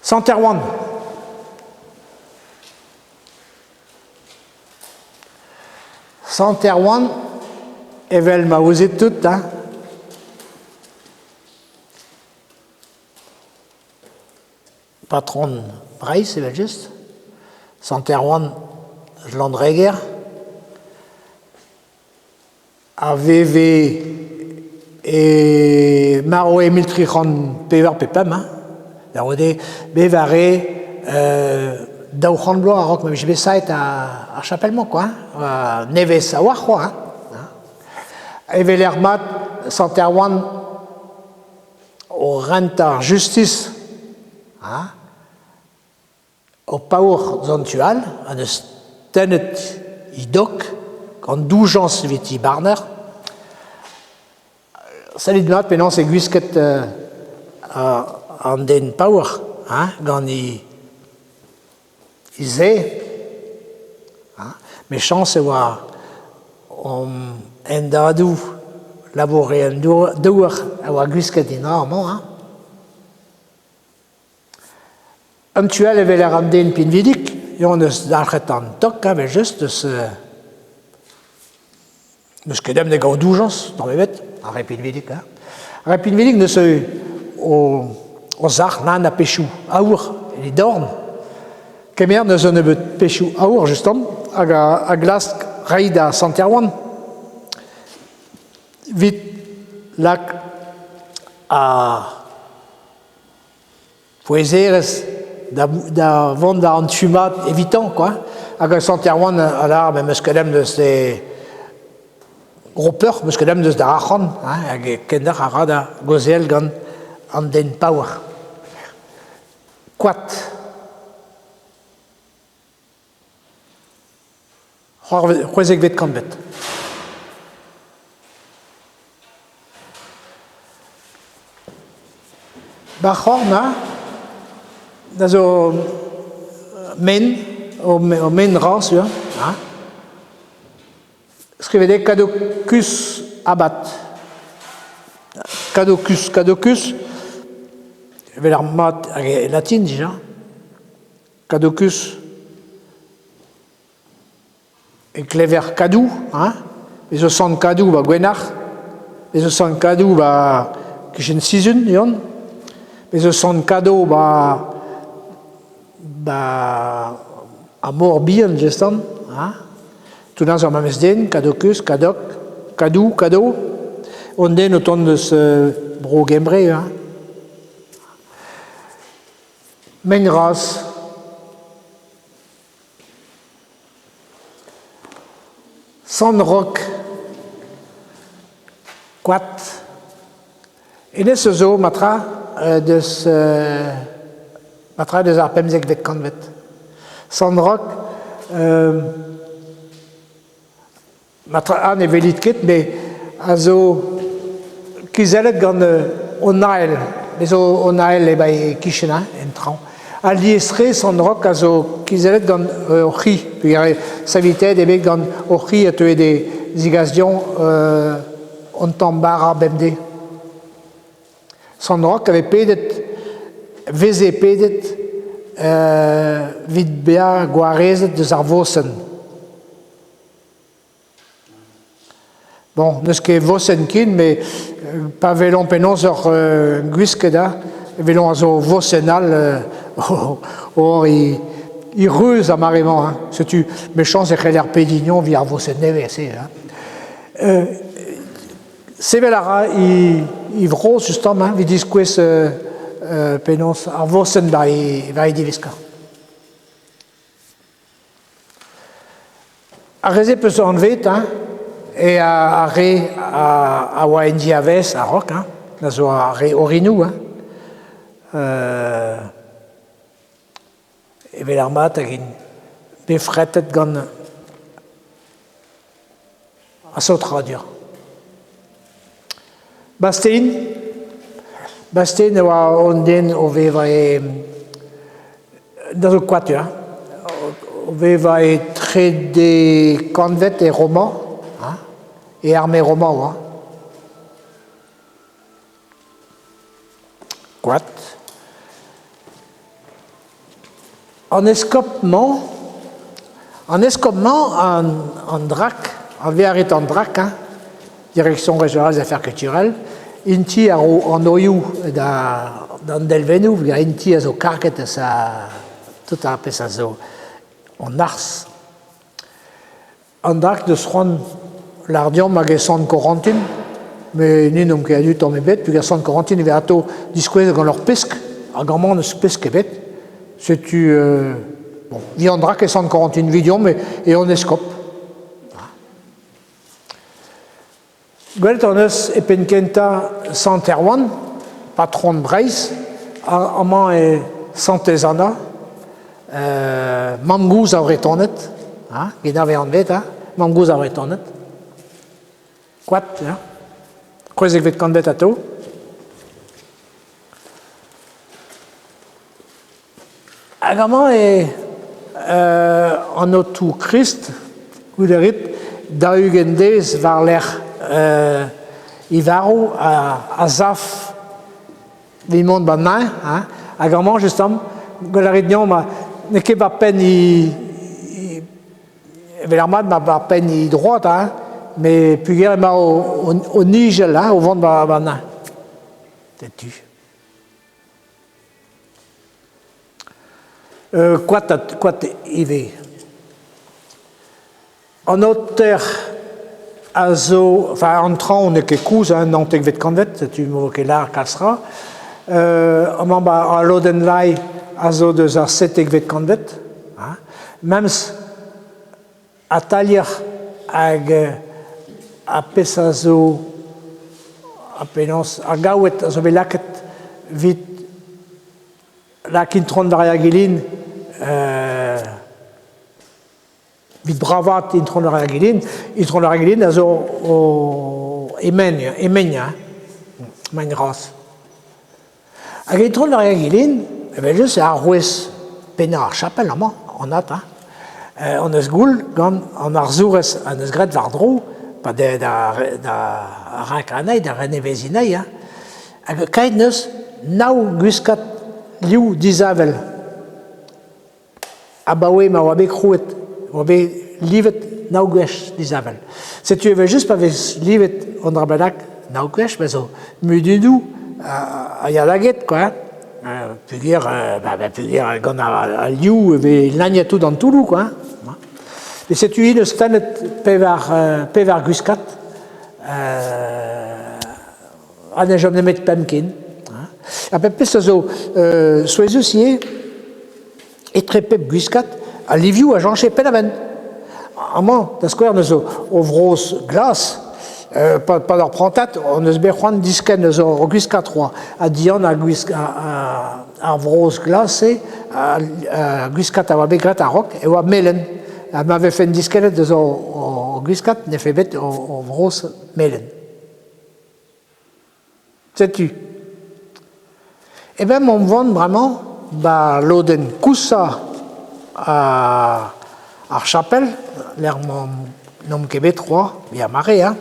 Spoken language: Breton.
Sant Erwan. Sant Erwan, evel ma ouzit tout, hein. Patron Breizh evel-just, Sant Erwan Landreger, a veve e marv e 1304 pe 5, hein. Da c'houde bevañ a rae 200 vloaz a-raok ma vije bet savet ar chapel-mañ quoi, hein, nevez a-walc'h c'hoazh, hein. Evel er mat Sant Erwan o rentañ ar justis, hein, Ur paour eus an tu all en deus tennet he dog gant doujañs evit he barner. Sellit mat penaos eo gwisket an den paour hein, gant he sae. Mechañs e oa hon hendadoù labourerien-douar a oa gwisket en dra-mañ hein. An tu all e weler an den pinvidik, eo en deus dalc'het an tok evel-just, deus n'eus ket ezhomm da gaout doujañs, tamm ebet, ar re pinvidik. Hein. Ar re pinvidik neus o sac'h nann ha pechoù aour en e dorn. Kemer neus un nebeud pechoù aour justement hag a glask reiñ da Sant Erwan. Vit lak ar Pouezerezh da vont da an tu mat evitañ quoi. Hag Sant Erwan a lâr me 'meus ket ezhomm deus e gros peur, 'meus ket ezhomm deus da arc'hant hein, hag kendalc'h a ra da gaozeal gant an den paour. Koad. C'hwezekvet kantved. Ba c'horn da zo men, o men ra sur. Hein. Skrivet eo Cadokus Abad. Cadokus, Cadokus, evel ar mat hag e latin dija. Cadokus E klever Kadou, hein, bez zo Sant Kadou ba Gwenac'h, bez zo Sant Kadou ba kichen Sizun, Yann, bez zo Sant Kado ba ba ar mor bihan just-an, hein. Tout zo ar memes den, Kadokus, Kadok, Kadou, Kado, on den o tont eus Bro Gembre, hein. Mein-raz. Sant Rok Koad. Hennezh a zo matra deus matra deus ar pemzekvet kantved. Sant Rok matra ah, ne welit ket met a zo kizellet gant an ael. Bez zo an ael eo e-kichen hein, en traoñ. Alies-tre Sant Roch a zo kizellet gant ur c'hi. Peogwir savitaet eo bet gant ur c'hi a teue d'e zigas dezhañ un tamm bara bemdez. Sant Roch a vez pedet, veze pedet evit bezañ gwarezet eus ar vosenn. Bon, n'eus ket vosenn ken, met pa welomp penaos oc'h gwisket ha, e welomp a zo vosenn all oc'h he reuz ar mare-mañ. Hein. Setu, mechañs e c'heller pediñ evit ar vosenn nevez-se. Hein. Sevel a ra he vro justement hein, evit diskouez penaos ar vosenn war he diveskañ. Ar re-se 'peus anvet hein, eo ar re a oa en diavaez a-raok hein, a zo ar re orinoù hein. Evel ar mat hag int bet fretet gant ar saotradur. Bastien, Bastien e oa un den o vevañ e da zo koad ya, o vevañ e trede kantved e Roma, hein, e arme Roma oa. Koad. An eskob-mañ, an eskob-mañ, an, an DRAC, a vez a rit an DRAC, hein, Direction régionale des affaires culturelles, int-i a ro anoioù da, d'an delvennoù, int-i a zo karget eus a tout ar pezh a zo an arz. An DRAC deus c'hoant lâr deomp hag e Sant-Korantin, met ni n'omp ket a-du tamm ebet, peogwir Sant-Korantin e vez atao diskouezet gant ur pesk, hag amañ n'eus pesk ebet. Setu bon, vi an DRAC e Sant-Korantin 'vit deomp e hon eskob. Gwelet hon eus e penn-kentañ Sant Erwan, patron Breizh, amañ e Santez Anna, mamm-gozh ar Vretoned, ha, get a vez anvet, ha, mamm-gozh ar Vretoned. Koad, ya. 16vet kantved atav. Hag amañ eo an Aotrou Krist, goude a rit, 40 deiz war-lerc'h e varv a sav evit mont 'ba 'n neñv hein, hag amañ justement gwell a rit deomp n'eo ket war penn e evel ar mat ma war penn e droad hein, met peogwir emañ o nijal hein, o vont 'ba 'n neñv. Setu. Koatad koat ivez. An aoter a zo, enfin an traoñ n'eo ket kozh, hein, naontekvet kantved, setu ne vo ket lâr kalz tra. Amañ ba al lodenn lae a zo deus ar settekvet kantved, hein. Memes atalier hag ar pezh a zo ha penaos ar gaoued a zo bet lakaet evit lakaat Intron Varia Gelin evit bravaat Intron Varia Gelin. Intron Varia Gelin a zo o e-men, e-men, hein, maen raz. Hag Itron Varia Gilin, evel-just, eo arouez pennañ ar chapel amañ, anat, hein. Hon eus goul gant an arzourez en deus graet war-dro, pa da, da, da renkañ anezhi, da reneveziñ anezhi, hein. Hag kaet 'neus nav gwiskad liv disheñvel. Abaoe ma oa bet krouet, oa bet livet nav gwech disheñvel. Setu evel-just pa vez livet un dra bennak nav gwech, me zo mududoù a ya da get quoi. Peogwir ba peogwir gant al liv e vez lagnet tout an toulloù quoi. Et setu int eus tennet pevar pevar gwiskad ha ne chom nemet pemp ken. Ha pep pezh a zo souezhus ivez, etre pep gwiskad, al livioù a chañche penn-a-benn. Amañ, da skouer, neus o vrozh glas, pad ur prantad, hon eus bet c'hoant diskenn eus hor gwiskad c'hoazh. Ha dihan ar gwisk ar vrozh glas-se, ar gwiskad a oa bet graet a-raok, e oa melen. Ha ma vefen diskennet eus hor gwiskad, nefe bet hor vrozh melen. Setu. Evel m'omp vont bremañ 'ba lodenn koushañ ar chapel, lec'h n'omp ket bet c'hoazh, ya mare hein.